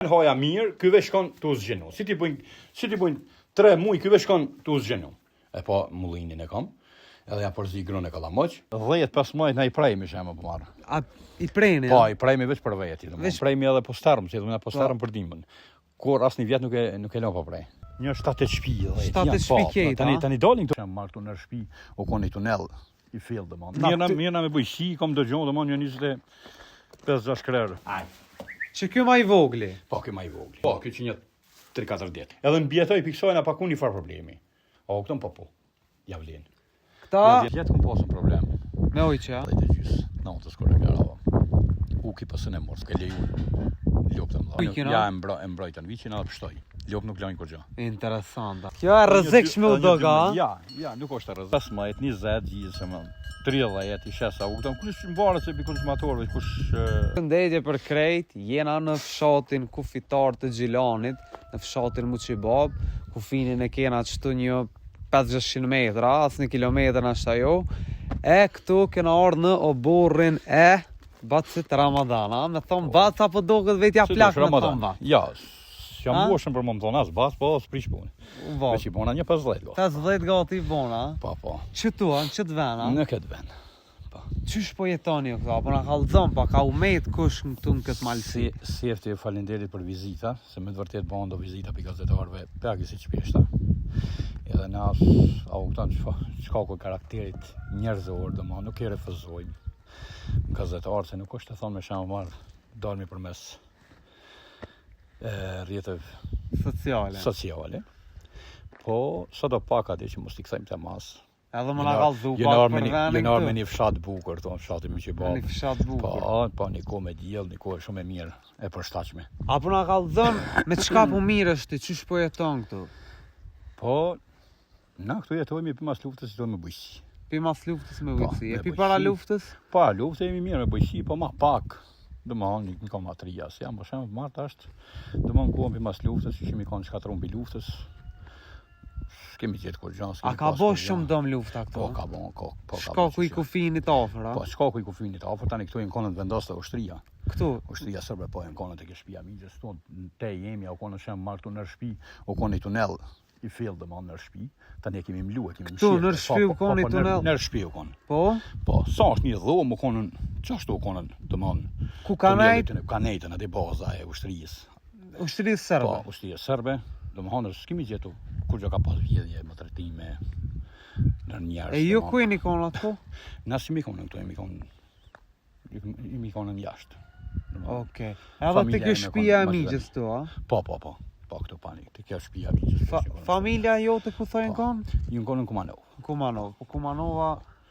Haja mirë, ky veç shkon tu zgjenu. Si ti bëjnë, si ti bëjnë 3 muaj ky veç shkon tu zgjenu. E po mullinin e kam. Edhe ja përzi grun e kallamoq. 10 15 na i prejmi shemë po marr. A i preni? Po, i prejmi veç për veti, domethënë. Veç... Prejmi edhe po sterm, si domethënë po, po sterm për dimën. Kur asnjë vjet nuk e nuk e lë pa prej. Një 7 shtëpi, 10. 7 shtëpi po, kejt, tani tani dalin këto. Jam marrë këtu në shtëpi, u kon një tunel i fill domethënë. Mirë na mirë na me bujqësi, kam dëgjuar domethënë një 25 6 krerë. Ai. Që ky ma i vogli? Po, ky ma i vogli. Po, ky që një 3-4 ditë. Edhe mbijetoi piksojna pa ku një farë problemi. O, këton po po. Ja vlen. Këta... Ja vjen kom pasën problem. Me ujë ja? Dhe të gjysë, natës kur e garava. Uki pësën e morë, s'ke leju. Lopë të mëdha. Ujkin, Ja, e, mbro, e mbrojtën viqin edhe pështoj. Lopë nuk lajnë kurgjo. Interesant. Kjo e rrezikshme u doga, a? Ja, ja, nuk është e rrezikshme. 15, 20, gjysë, 30, i shesa, u këton, kush mvaret se pi konsumatorëve, kush... Përshëndetje për krejt, jena në fshatin kufitar të Gjilanit, në fshatin Muçibab, kufinin e kena qëtu një 500 metra, as një kilometër nashta jo, e këtu kena ardhë në oborrin e Bacit Ramadan, a? Me thonë bac, apo doket vetja plak me thonë bac? Ja, s'jam bushën për më më thonë as bac, po s'prish punë. Veç i bona një 50 gati. 50 gati i bona? Po, po. Qëtu, a, në qëtë ven, a? Në këtë ven. Po. Qysh po jetoni ju këtu? Apo na kallxon pak, a u met kush këtu në këtë malësi? Si, sefti faleminderit për vizita, se me të vërtet bëhen do vizita për gazetarëve, pak si shpeshta. Edhe na, a u kupton çka ku karakterit njerëzor, domethënë nuk e refuzojmë gazetarë se nuk është të thonë me shumë marrë dalmi përmes e, rrjeteve sociale. sociale. Po, sado pak atë që mos t'i kthejmë të mas. Edhe më na kallzu pak për venin. Jena me një fshat bukur, tonë fshati Muçibabë. Një fshat bukur. Po, po një kohë me diell, një kohë shumë e mirë, e përshtatshme. A po na kallzon me çka po mirresh ti, qysh po jeton këtu? Po, na këtu jetojmë pi mas luftës jetojmë me bujqësi. Pi mas luftës me po, bujqësi. E pi para luftës? Para luftës jemi mirë me bujqësi, po ma pak. Domethënë, një ka matria, se jam, po shumë marrë tash. Domethënë kohën pi mas luftës, që kemi kanë shkatërruar pi luftës. S'kemi gjetë kurgja, s'kemi A ka bo shumë dëm lufta këtu? Po, ka bo, ko, po, ka bo. Shkaku i kufinit afër, a? Po, shkaku i kufinit afër, tani këtu janë konët vendosë ushtria. Këtu? Ushtria sërbe, po, janë konët e ke shpia mixhës, këtu, te jemi, u konë shumë marrë këtu në shpi, u konë një tunel, i fill dhe në shpi, tani e kemi mlu, e kemi mshirë. Këtu, në shpi u konë po, po, tunel? Në shpi u konë. Po? Po, sa është një dhomë, u konë, qashtu u konë, dhe më Ku ka nejtë? Ka nejtën, aty baza e ushtrisë. Ushtrisë serbe. Po, ushtrisë serbe. Domethënë, s'kemi gjetu kurgjo ka pas vjedhje, maltretime në njerëz. E ju ku jeni konë atë Na s'jemi konë këtu, jemi konë jemi konë në jashtë. Okej. Edhe te kjo shpia e mixhës këtu, a? Po, po, po. Po, këtu pani, te kjo shpia e mixhës. Fa, familja jote ku thonë po. konë? Janë konë në Kumanovë. Kumanovë, po Kumanova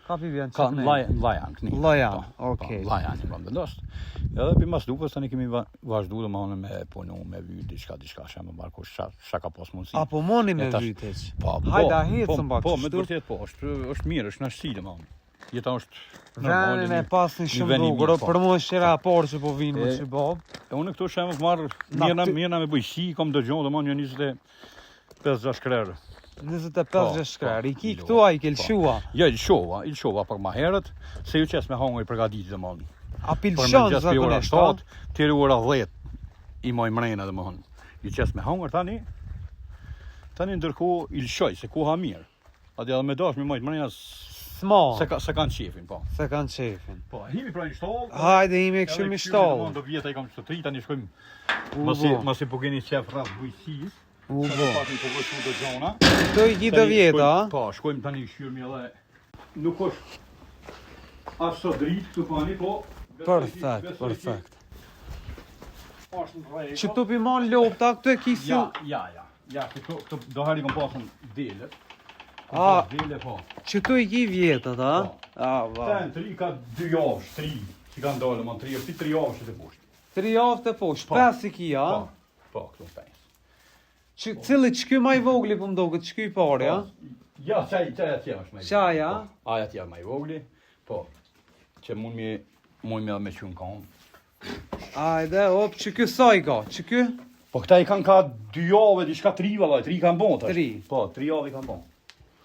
Ka pi vjen që ne? Ka Llajan, këni. Llajan, po, okej. Po, Llajan, i kam vendost. Edhe pi mas luftës, tani kemi vazhdu domethënë me punu, me vyt, diçka, diçka, shë më marrë kush, sha, sha ka pas mundësi. A po moni me vyt, Po, po, Hajde, hecëm po, pak Po, me të vërtet po, është, është mirë, është kënaqësi, domethënë. Jeta është normale. Venin e pasni shumë bukur, po. për mua është hera e parë që po vin në Muçibabë. E unë këtu shumë marr mirë mirë me bujqësi, kam dëgjuar domethënë një 25 krerë. 25 po, krerë. I ki këtu a i ke lëshua? Jo, i lëshova, i lëshova pak ma herët, se ju qes me hangër i përgatit domethënë. A pi lëshon zakonisht, a? Deri ora 10 i maj mrena domethënë. Ju qes me hangër tani, tani ndërkohë i lëshoj, se koha mirë. Ati edhe me dash me majt mrena, S'ma. Se, ka, se kanë qefin, po. Se kanë qefin. Po, himi pra një shtallë. Hajde, himi e këshim një shtallë. Do vjeta i kam që të tri, tani shkojmë. Masi, masi po keni qef rreth bujqësisë. U bo. Patin po vësh do gjona. Këto i ki të vjeta, a? Po, shkojmë tani kqyrmi edhe nuk është as sa dritë këtu pani, po Perfekt, perfekt. Që këtu pi man lopta, këtu e ki si... Ja, ja, ja. Ja, këtu, këtu do herë i kom pasën delet. A, dele, po. Që këtu i ki vjetat, a? Po. A, va. Ten, tri, ka dy javë, tri, që kanë dalë, man, tri, tri, tri javë që të poshtë. Tri javë të poshtë, po. pesë i ki, a? Po, po, këtu pesë. Që, cili që ky ma i vogli po më doket, që ky i pari, a? Po, ja, qaj, qaj atje është ma i vogli. Qaj, a? Po, aj atje ma i vogli, po, që mund mi, mund mi edhe me qenë konë. Ajde, op, që ky sa i ka, që ky? Po këta i kanë ka dy javë, diçka tri valla, tri kanë bon tash. Tri. Po, tri javë i kanë bon.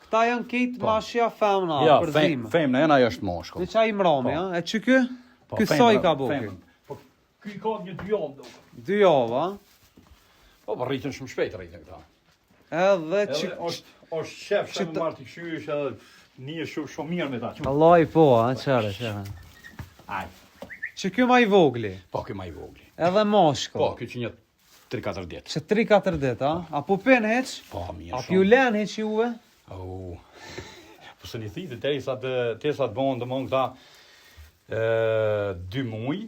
Këta janë kejt po. mashja femna, ja, përzime. Femna, jena ajo është mashkull. Dhe qaj i mrami, po. a? E që ky? Po, ky sa i ka bo ky? Po, ky ka një dy javë do. Dy javë, a? Po, po rritën shumë shpejt rritën këta. Edhe që... Është, është qef që të marrë të këshysh edhe një shumë, shumë mirë me ta. Allaj po, a, qare, qare. Aj. Që kjo ma i vogli? Po, kjo ma i vogli. Edhe mashko? Po, kjo që një 3-4 ditë. Që 3-4 ditë, a? A po pen heq? Po, mirë shumë. A pju len heq juve? Au. Po se një thitë, deri sa të, deri sa të bëhen domthon këta ë dy muaj,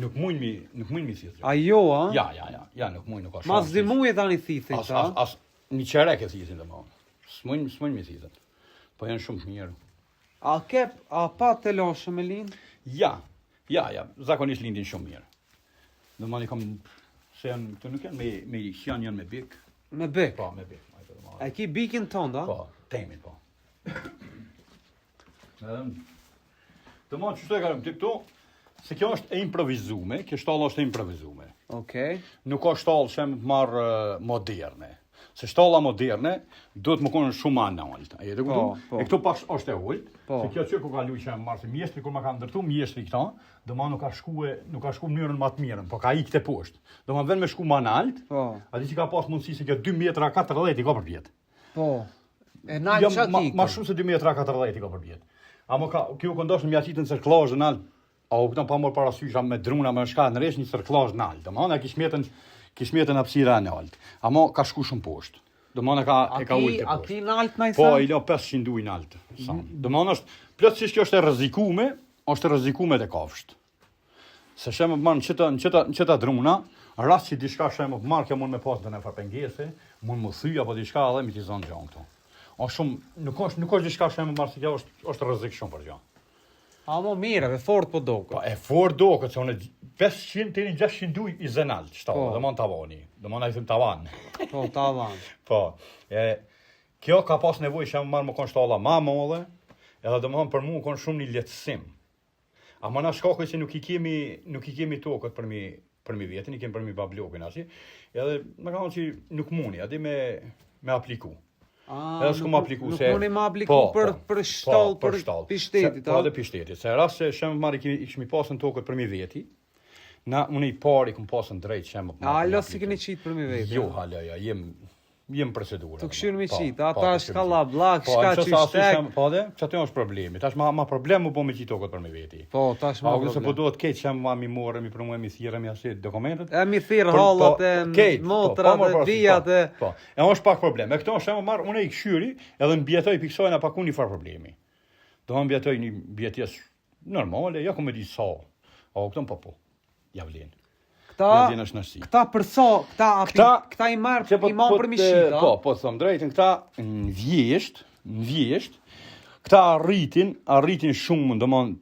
nuk mujnë mi, nuk mujnë mi thithë. A jo, a? Ja, ja, ja, ja, nuk mujnë, nuk ka shans. Mas dy muaj tani thithin këta. As, as, as një çerek e thithin domthon. S'mujnë, s'mujnë mi thithën. Po janë shumë të mirë. A ke, a pa telashe me lind? Ja, ja, ja, zakonisht lindin shumë mirë. Domethënë i kam, se janë, këto nuk janë me, me janë janë me bik. Me bik? Po, me bik. A ki bikin tënd, a? Po, temin, po. Edhe, domethënë, qështu e kalëm të këtu, se kjo është e improvizume, kjo shtallë është e improvizume. Okej. Nuk ka shtallë që më të marrë moderne. Se shtalla moderne duhet me konë shumë ma nalt. A je tu kuptu? Po, po. E këtu pak është e ulët. Po. Se kjo që ku ka luajt që më marrë se mjeshtri kur ma ka ndërtu mjeshtri këta, domethënë nuk ka shkue, nuk ka shku mënyrën më të mirën, po ka ikë te poshtë. Domethënë vend me shku ma nalt. Po. A di që ka pas mundësi se kjo 2 metra 40 i ka përpjetë. Po. E nalt Jo, çka ma, ki? ma shumë se 2 metra 40 i ka përpjetë. Amo ka, kjo u kondosh në mjaqitën cërklazhën nalt. A u kupton pa marrë parasysh a me druna me shka në resh një cërklazh nalt. Domethënë kish metën kish metën hapësira nalt. Amo ka shku shumë poshtë. Domethënë ka A e ka ki, ulë a poshtë. ki nalt naj Po, sen? i la 500 duj nalt. Sa. Domethënë është plotësisht kjo është e rrezikume, është e rrezikume te kafsht. Se shemë të marrë në qëta, në qëta, në qëta druna, rast që diçka shemë të marrë, kjo mund me pas ndonjë farë pengese, mund më thy apo diçka edhe mi t'i zonë gjanë këto. Është shumë, nuk është, nuk është diçka shemë të marrë se kjo është, është rrezik shumë për gjanë. A mo mirë, e fort po doket. Po e fort doket se unë 500 deri në 600 duj i zë nalt, shtallë, Po. domthon tavani, domthon ai them tavan. Po, tavan. Po, e kjo ka pas nevojë që më marr më kon shtalla ma madhe, edhe domthon për mua kon shumë një lehtësim. Ama na shkaku që nuk i kemi nuk i kemi tokët për mi për mi vjetin, i kemi për mi ba blokin asi, edhe më ka thonë që nuk muni, a di me me apliku. Ah, Edhe s'kum nuk- apliku nuk se muni me apliku Po, për po, për shtall po, për shtall. pi shtetit, Se- Po edhe pi shtetit. Se rast se shemë marrë i kishmi pasën tokët për mi veti. Na unë i pari kum pasën drejt shemë A alo si keni qit për mi veti? Jo, hala, ja, jem jem procedurë. Të këshyrë mi Po, qit, po, ata të është këshyrë mi kalla qit. blak, Po, shka në qoftë që se aty shtek. shem- Po dhe, që aty është problemi. Tash ma, ma problem u bo me qit tokët për mi veti. Po, tash ma A, se po problem. duhet keq që ma mi morë, mi promu, mi thirrë, mi asi dokumentet. E mi thirr Për- hallat po, e kejt, po, motrat pa marrë e parasysh, bijat po, e Po, e është pak problem. E këto është më marr, unë i këshyri, edhe mbijetoj piksojna pa ku një farë problemi. Do më mbijetoj një mbijetesë normale, ja ku me di sa. A u kupton po po. Ja vlen. Këta Ja vlen është nërsi. këta për sa, këta api, Këta këta i marr Që po, i marr po për mi të- shit, a? Po, po të them drejtën, këta në vjesht, në vjesht, këta arritin, arritin shumë, domthon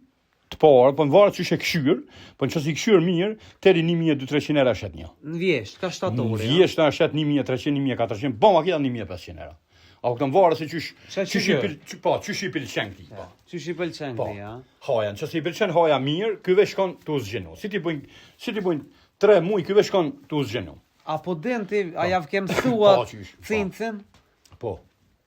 të parë, po në varet qysh e këshyr, po nëse i këshyr mirë, deri 1200-300 euro shet një. Në vjesht, ka Në shtatori. a? vjesht na shet 1300, 1400, po makina 1500 euro. A kupton varet se qysh Qa qysh i qysh pël, qy, po, qysh i pëlqen këtij, po. Qysh i pëlqen Po. këtij, a? Haja, nëse i pëlqen haja mirë, ky veç shkon tu zgjenu. Si ti bëjnë, si ti bëjnë 3 muaj, ky veç shkon tu zgjenu. A po den ti, a jav ke mësuat Po, qysh, po. cincin? Po.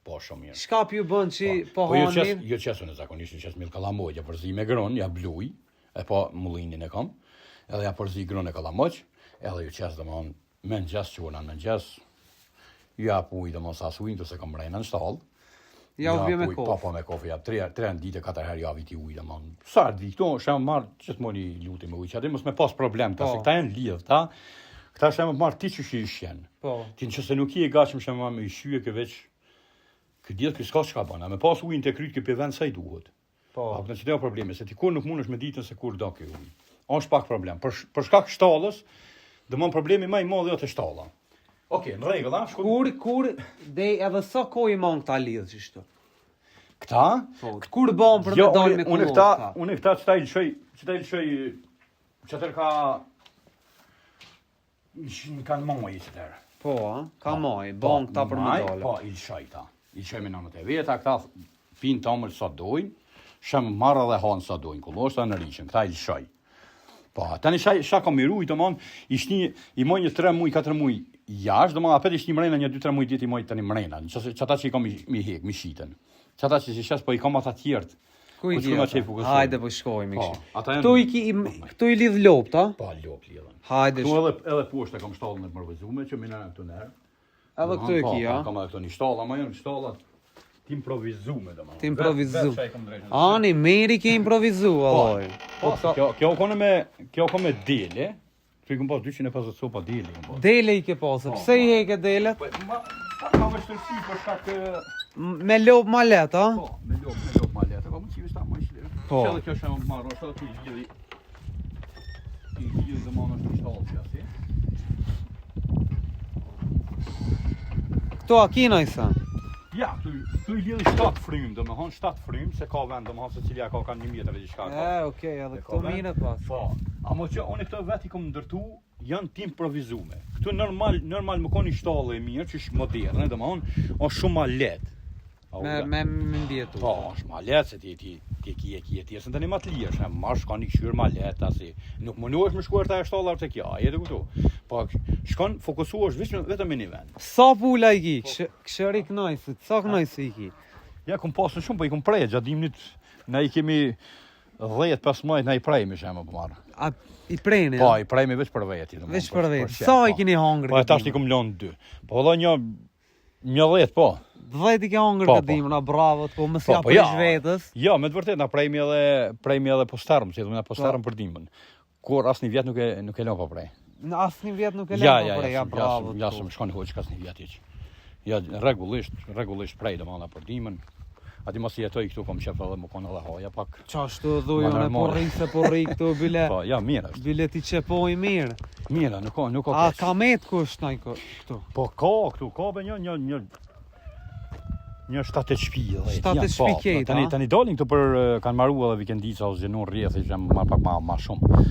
Po, shumë mirë. Shka pju bën që po Po jo hanë qes, mirë? jo qes unë zakonisht, jo qes mill kallamoq, ja përzi me gron, ja bluj, e po mullinin e kam, edhe ja përzi gron e kallamoq, edhe ju qes domthon me mëngjes qona në mëngjes, ju jap ujë domthon sa ujë, këtu se kam mrena në stall. Ja u Jap bje me ujë, Po, kof. po me kofe, jap tre tre në ditë, katër herë javë ti ujë domthon. Sa herë të vi këtu, shemë marr gjithmonë i luti me ujë, që aty mos me pas problem, ta, Po. se këta janë lidh, ta. Këta shemë marr ti qysh i ushqen. Po. Ti nëse nuk je i gatshëm shemë marr me i ushqye, kë veç Ky diell ky s'ka çka bën, a me pas ujin te kryt ky pe vend sa i duhet. Po. A kupton që ajo problemi, se ti kur nuk mundesh me ditën se kur do ky ujë. Është pak problem. Për sh- për shkak shtallës, domthon problemi më i madh është te shtalla. Okej, në rregull, a? Shku... Kur, kur, dhe edhe sa kohë i mon këta lidh qështu? Këta? Po, kur bon për Jo, me dalë unë me unë kullot këta, këta? unë këta çta i lëshoj, çta i lëshoj çatër ka në kanë maj çatër. Po, a? Ka maj, bon këta për me maj, dalë. Po, i lëshoj këta. I lëshoj me nanët e veta, këta pinë tamël sa dojnë, shemë marrë dhe hanë sa dojnë, kulloshta në rishën, këta i lëshoj. Po, tani sha, sha kam i rujt, domthon, i shni, i moj një 3 muaj, 4 muaj jashtë, domthon apet i shni mrena një 2-3 muaj ditë i moj tani mrena. Nëse çata që i kam mi, mi hek, mi shitën. Çata që si shes, po i kam ata tjerët. Ku i Po ki? shkojmë ata? atje i fokusojmë. Hajde po shkojmë Po, kështu. ata janë Këtu i ki këtu i lidh lopt, a? Po, lop lidhen. Hajde. Këtu sh- edhe edhe poshtë e kam shtallën e improvizume që më në këtu nërë. Edhe këtu e ki, a? Po, kam edhe këtu një shtallë, ama janë shtalla të improvizume domethënë. Të improvizu. Vetë çaj kam drejtën. Ani, meri ke improvizu, vallai. Po, kjo kjo ka me kjo ka me dele. Këtu i kam pas 250 sopa dele kam pas. Dele i ke pasë, pse i heke delet? Po, ma pak ma vështirësi për shkak të M- Me lop ma let, a? po, me lop, me lop ma lehtë, ka mundësi veç ta më shlirë. Po. Që edhe kjo është më marrë, është edhe ti lidhi. Ti lidhi domethënë është një shtallë që asi. Këto a kina i sen? Ja, këtu këtu i lidhi 7 frymë, domethënë 7 frymë se ka vend, domethënë se cilia ka kanë 1 metër e diçka ka. E, okej, edhe E ka këto vend. mine pas. Po, ama që unë këto vetë i kom ndërtu janë të improvizume. Këtu normal normal më ka një shtallë e mirë që është moderne, domethënë është shumë ma lehtë. A Me u me me mbjetu. Po, është ma lehtë se ti ti ti ki e ki e ti, se tani ma të lirë, është ma shkon i këshyr ma lehtë asi. Nuk mundohesh me shkuar ta e shtalla te kjo, a je të kuptu. Po shkon fokusohesh vetëm vetëm në një vend. Sa pula i ki? Ksh- Këshëri knajsi, sa knajsi i ki? Ja kom pasur shumë, po i kom prej gjatë dimnit, na i kemi 10 15 na i prejmi shembull po marr. A i preni? Po, a? i prejmi veç për veti, domethënë. Veç për vetë. qef, Sa i po. keni hangër Po këtë tash i dimër? kom lënë dy. Po valla një një 10 po. 10 i ke hangër Po, këtë po. dimër, a bravo, po mos Po, ja po, ja. prish vetës. Jo, me të vërtetë na prejmi edhe prejmi edhe posterm, si thonë, posterm për dimën. Kur asnjë vjet nuk e nuk e lën pa prej. Në asnjë vjet nuk e lën Ja, pa ja, prej, ja, ja, ja, bravo. ja, të s'm shkon hoq kas një vjet hiç. Ja, rregullisht, rregullisht prej domethënë për dimën. Aty mos i jetoj këtu, kom qef edhe më kon edhe haja pak. Qashtu dhuj Ma unë po normale. rri se po rri këtu bile Po, ja, mirë është. bile ti qepoj mirë. Mirë, nuk ka, nuk ka A keq. ka met kush naj ko- këtu? Po ka këtu, ka be një një një një 7 shtëpi dhe. Shtatë shtëpi kejt, Tani a? tani dalin këtu për eh, kanë maruar edhe vikendica ose gjenur rrjethi që janë ma pak ma ma shumë.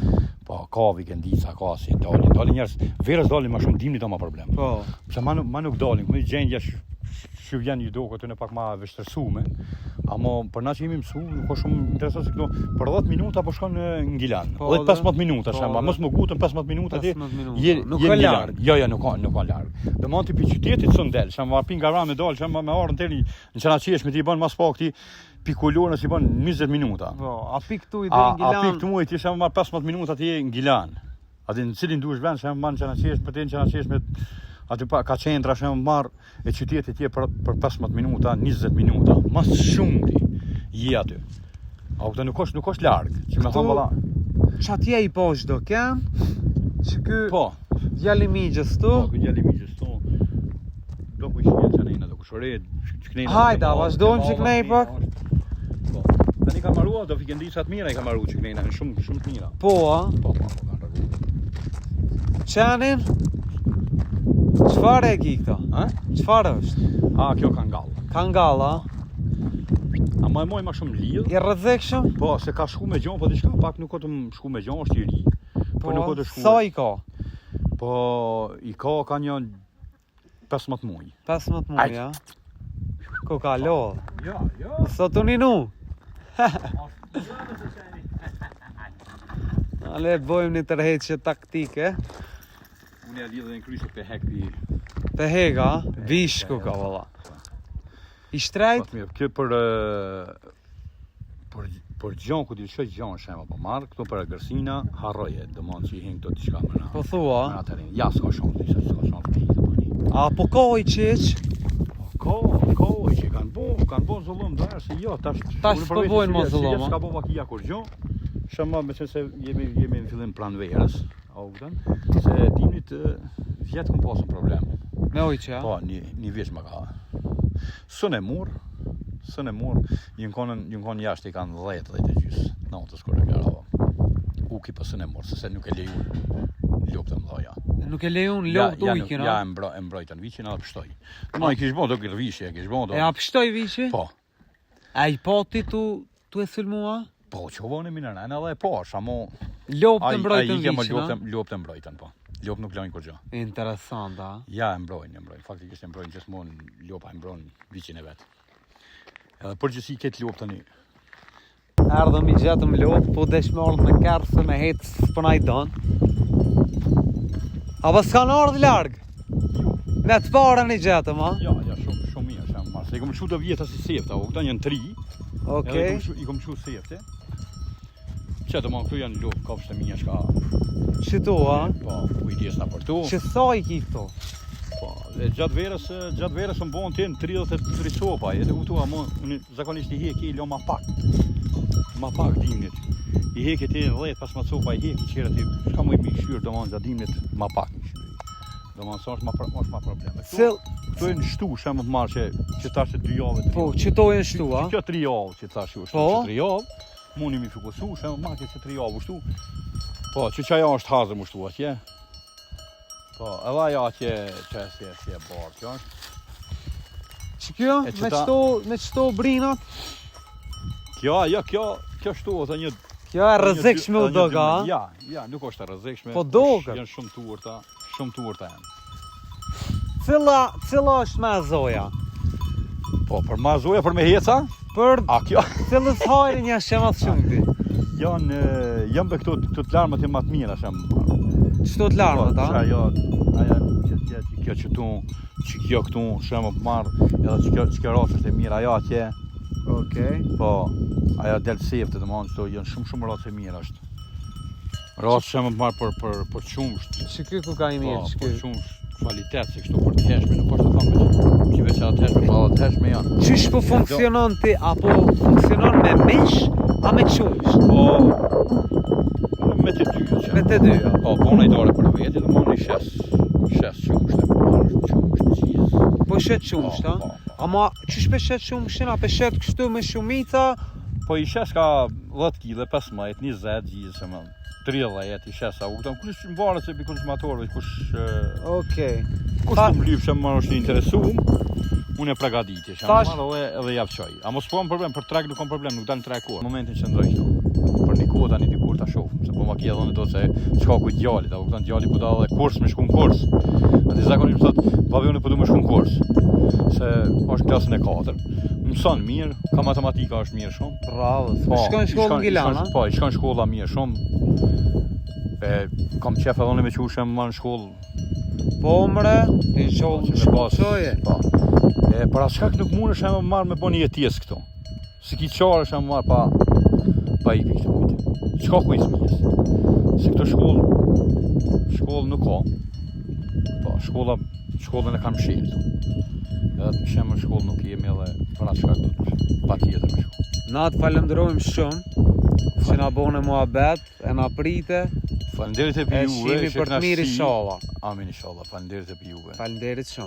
Po ka vikendica, ka si dalin, dalin njerëz, verës dalin më shumë, dimnit do ma problem. Po. Pse ma nuk ma nuk dalin, këtu gjendja që që vjen ju doket unë pak ma vështirësume. Ama për na që jemi mësu, nuk ka shumë interesant se këtu për 10 minuta po shkon në në Gilan. Po, 10 15 minuta po, shemba, dhe. mos më gutën 15 minuta ti. 15 minuta. Je, Nuk je ka në Gilan. larg. Jo, jo, nuk ka, nuk ka larg. Do mund ti pi qytetit së ndel, shemba pi nga me dal, shemba me ardhën deri në Çanaqesh me ti bën mas pak ti pikulorën si bën 20 minuta. Po, a pi këtu i A, deri në a pi Gilan. këtu muaj ti shemba 15 minuta ti je në Gilan. Aty në cilin duhesh vend shemba në Çanaqesh, për te në Çanaqesh me aty pa ka qendra shemba marr e qytetit je për për 15 minuta, 20 minuta, mas shumti je aty. A kupton nuk është nuk është larg, që më Këtu- thon valla. Çatje i po çdo kem? Që ky Po, djali migjës tu. Po, ky djali miqës tu. Do ku ishin që ne do kushore, çknejna. Hajde, vazhdojmë që knej pak. Po. Tani ka maruar do vikendica të mira i ka maruar që knejna, janë shumë shumë të mira. Po, a? Po, po, po, kanë rregull. Qenin? Çfarë e ki këto? Ha? Çfarë është? A, kjo ka ngall. Kangall, a? A më e moj ma shumë lidh? I rrezikshëm? Po, se ka shku me gjon, po diçka pak nuk o të më shku me gjon, është i ri. Po, nuk o të shku. Sa i ka? Po, i ka ka një 15 muaj. 15 muaj, a? Ko ka lodh. Jo, jo. Sot unë nu. Ale bojmë një tërheqje taktike. Unë ja lidh edhe në krysë pe hek pi. Të hega, bishku ka valla. I shtrejt? Po, mirë, kjo për ë, për për gjon ku ti shoj gjon shema po marr, këto për egërsina harroje, domthon që i hin këto diçka më na. Po thua, Më atë Ja, s'ka shans, s'ka s'ka shans me hi këto pani. a po ka i qeq? Po ka, ka që kanë bo, kanë bo zullum do herë se jo, tash Tash unë s'po për vete bojnë si ma vjet- si zullum, vjet a? S'ka bo vakia kur gjo. Shema me qenë se jemi jemi në fillim pranverës, a u kupton? Se dimnit ë, vjet kum pasur problem. Me ujq, a? Po, një, një vjeç më ka. Sën e mur, sën e mur, ju konën, ju konë jashtë i kanë 10 10 e gjys, natës kur e garava. Uki po sën e mur, se se nuk e lejun loptë mëdha. Nuk e lejun Ja, lopët ja, nuk- ujkin, ja a? e mbro, e mbrojtën viqin edhe pështoi. No, i kish bo do gërvishje, e kish bo do. E a pështoj viqi? Po. A i po ti tu, tu e sulmua? Po, që voni mi në rënë edhe e po, amo Lopët ai e ai mbrojtën ike më viqin, a? loptë, loptë e mbrojtën, po. Lopë nuk lojnë kurrgjë. Interesant, a? Ja, e mbrojnë, e mbrojnë. Faktikisht e mbrojnë gjithmonë lopa e mbron viqin e vet. Edhe përgjithësi këtë lopë tani Erdhëm i gjetëm lopë, po desh me ardhë me kerr se me hec s'po na i don. Apo s'kan ardhë larg? Me të parën i gjetëm, a? Ja, ja, shumë shumë mirë, shumë marrë. Se i kom çu do vjeta si sefta, u kupton janë tri. Okej. Edhe i kom shu- i kom shu sefte. Që do më këtu janë lopë, kafshët e mia çka. Qëto, a? Po, kujdes na për to. Që sa i ki këto? Po, e gjatë verës, gjatë verës më bon të 33 copa, e të kuptua, mo, unë zakonisht i heki i lo ma pak. Ma pak dimnit. I heki ti 10-15 copa i heki qera ti, s'ka më i kqyr domthon gjatë dimnit ma pak i kqyr. Domthon sa është ma pro- është ma problem. Këtu, Cil, këtu janë shtu shembull të marrë që që tash e dy javë. tri po, javë. qëto janë shtu, a? Që Kjo 3 javë që tash u shtu, Po. që 3 javë, mundi mi fokusu, shembull marrë që 3 javë u shtu. Po, që qajo është hazër mu shtu atje. Po, edhe ajo atje që si e si e bardh, kjo është. Që kjo, E që me ta- qëto, me qëto brinat? Kjo, ajo, kjo, kjo shtu ose një Kjo e rrezikshme u një doga, a? Ja, ja, nuk është e rrezikshme. Po doket. Janë shumë të urta, shumë të urta janë. Cila, cila është me zoja? Po, për ma zoja, për me heca, Për a kjo cilës hajrin ja shemat shumti? janë janë be këto këto të larmët janë më të mira shumë. Qëto të larmët, Po, a? Ajo, ajo që që që kjo që tu, që kjo këtu, shumë të marr, edhe që kjo që kjo racë është e mirë, ajo atje, Okej. po, ajo del sefte, domethënë këto janë shumë shumë racë e mirë është. Racë shumë të marr për për për qumsht. Që ky ku ka i mirë, Po, që për ky. qumsht kvalitet se kështu për të heshme, nuk është të thonë veç që veç atë heshme, po edhe të heshme janë. Qysh po funksionon ti, apo funksionon me mish, a me qumsht? Po unë me të dyja që. Me të dyja. Po, po unë i dore për veti, domethënë i shes, shes qumsht e marr, qumsht, gjizë. Po shet qumsht, Po, a? po, po. Ama qysh pe shet qumshtin, a pe shet kështu me shumica? Po i shes ka 10 kg, 15, 20 gjizë, se më 30 i shes, a u kupton kush varet se pi konsumatorëve, kush e, Okej. kush Tha- të mlyp që më është i interesuar, unë e përgatiti, që Thash- më marr edhe edhe jap çaj. A mos po kam problem për treg nuk kam problem, nuk dal në treg kohë. Në momentin që ndroj këtu. Për një kohë tani dikur ta shohim, se po ma ke dhënë do se çka ku djalit, a kupton djali po da edhe kurs me shku në kurs. Aty zakonisht më thot, babi unë po du me shku në kurs. Se është në klasën e 4. Mëson mirë, ka matematika është mirë shumë. Bravo. Po, shkon në i shkollë në i Gilan, shkon- a? Po, i shkon shkolla mirë shumë. E kam qef edhe unë me qu më në shkollë Po mre, ti në shkollë që në me shkollë pas. çoje. Po. E për atë shkak nuk mundesh e më marr me bë një jetesë këtu. Si ki çare është më marr pa pa i pikë të mujtë. Çka ku i fëmijës? Se këto shkollë shkollë nuk ka. Po, shkolla shkollën e kam mshel këtu. Edhe të mshem në shkollë nuk jemi edhe për atë shkak do të patjetër me shkollë. Na të falenderojmë shumë që na bone muhabet, e na prite, Faleminderit e e për juve, shihemi ishte për të mirë kënaqësi. inshallah. Amin inshallah. Faleminderit e për juve. Faleminderit shumë.